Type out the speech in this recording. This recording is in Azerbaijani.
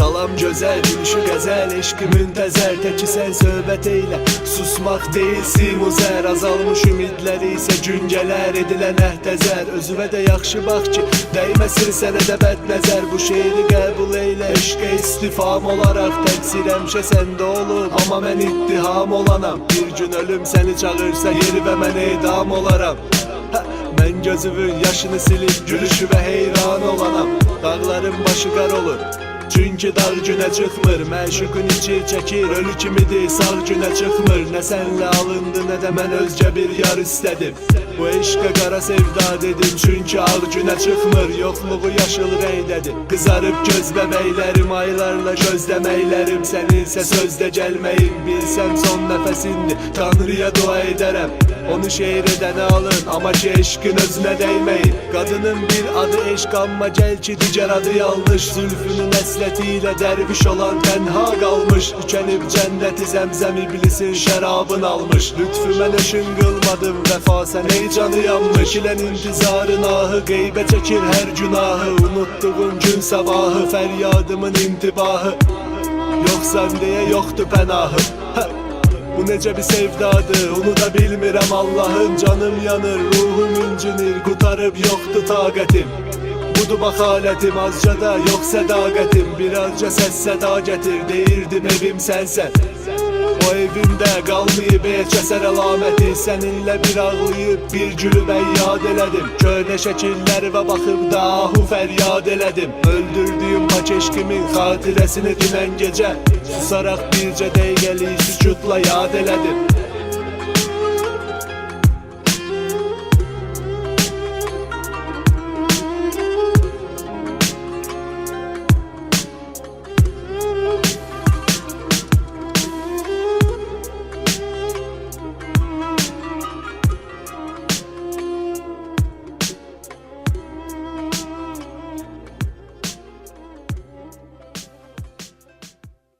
Salam gözəl, gülüşü qəzəl, eşqi müntəzər. Təki sən söhbət eylə, susmaq deyil simuzər. Azalmış ümidləri isə gün gələr, edilən əhtəzər. Özüvə də yaxşı bax ki, dəyməsin sənə də bəd nəzər. Bu şeiri qəbul eylə, eşqə istifam olaraq. Təqsir həmişə səndə olub, amma mən ittiham olanam. Bir gün ölüm səni çağırsa, yeri və mən edam olaram. Hə, mən gözümün yaşını silib, gülüşüvə heyran olanam. Dağların başı qar olur, çünki dağ günə çıxmır. Məşuqun içi çəkir, ölü kimidir, sağ günə çıxmır. Nə sənlə alındı, nə də mən özgə bir yar istədim. Bu eşqə qara sevda dedim, çünki ağ günə çıxmır. Yoxluğu yaşıl rəngdədir, qızarıb göz bəbəklərim. Aylarla gözləməklərim, səninsə sözdə gəlməyin. Bilsəm son nəfəsindir, Tanrıya dua edərəm. Onu şeir edənə alın, amma ki eşqin özünə dəyməyin. Qadının bir adı eşq, amma gəl ki digər adı yanlış. Zülfünün əsləti ilə dərviş olan tənha qalmış. Tükənib cənnəti zəmzəm iblisin şərabın almış. Lütfümə nöşün qılmadım vəfa sən ey canı yanmış. Çəkilən intizarın ahı qeybə çəkir hər günahı. Unutduğun gün sabahı fəryadımın intibahı. Yoxsan deyə yoxdur pənahı. Hə. Bu necə bir sevdadır, onu da bilmirəm Allah'ın. Canım yanır, ruhum incinir, qutarıb yoxdur taqətim. Budur bax halətim, azca da yox sədaqətim. Birazca səs səda gətir, deyirdim evim sənsən. O evimdə qalmayıb heç əsər əlaməti. Səninlə bir ağlayıb, bir gülüb əyyad elədim. Köhnə şəkillərimə baxıb da ahu fəryad elədim. Öldürdüyüm pak eşqimin xatirəsini dünən gecə susaraq bircə dəqiqəlik sükutla yad elədim.